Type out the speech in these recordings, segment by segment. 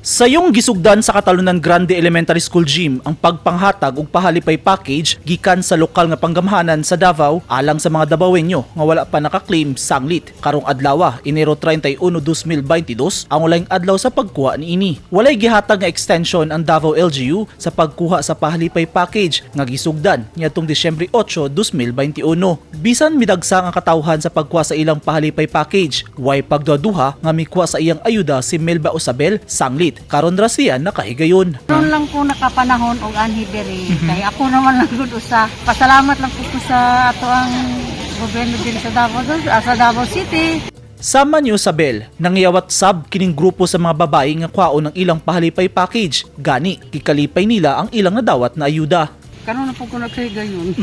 Sayong gisugdan sa Catalunan Grande Elementary School Gym ang pagpanghatag og pahalipay package gikan sa lokal nga panggamhanan sa Davao alang sa mga Dabawenyo nga wala pa nakaklaim sanglit. Karong adlaw, Enero 31, 2022, ang ulaing adlaw sa pagkuha niini. Walay gihatag nga extension ang Davao LGU sa pagkuha sa pahalipay package nga gisugdan niadtong Disyembre 8, 2021. Bisan midagsa ang katawhan sa pagkuha sa ilang pahalipay package, way pagduhaduha nga mikuha sa iyang ayuda si Melba Osabel sanglit. Karon ra siya nakahigayon. Karon lang ko nakapanahon og anhi diri kay ako naman lang gud usa. Pasalamat lang ko sa atoang gobyerno diri sa Davao, sa Davao City. Sama ni Isabel, nangiyawat sab kining grupo sa mga babae nga kwaon ang ilang pahalipay package. Gani, gikalipay nila ang ilang nadawat na ayuda. Karon na po ko nagkahigayon.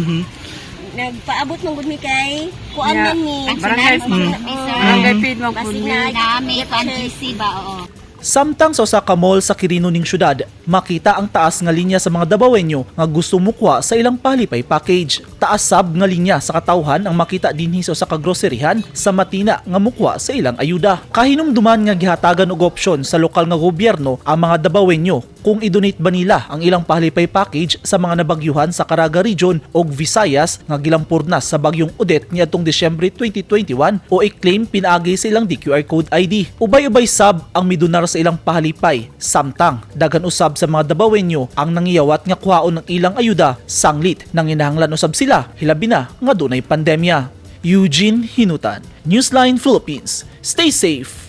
Nagpaabot man gud mi kay kuan man ni Barangay, barangay paid man po Basig mi. na Nami kan GC ba, oo. Samtang sa usa ka mall sa Quirino ning syudad, makita ang taas nga linya sa mga Dabawenyo nga gusto mukuha sa ilang pahalipay package. Taas sab nga linya sa katawhan ang makita dinhi sa usa ka groceryhan sa Matina nga mukuha sa ilang ayuda. Kahinumduman nga gihatagan og opsyon sa lokal nga gobyerno ang mga Dabawenyo kung i-donate ba nila ang ilang pahalipay package sa mga nabagyuhan sa Caraga Region og Visayas nga gilampurnas sa bagyong Odette niadtong Disyembre 2021 o i-claim pinaagi sa ilang DQR code ID. Ubay-ubay sab ang midonar sa ilang pahalipay. Samtang daghan usab sa mga Dabawenyo ang nangiyawat nga kuhaon ng ilang ayuda sanglit nanginahanglan usab sila, hilabi na nga dunay pandemya. Eugene Hinutan, Newsline Philippines. Stay safe.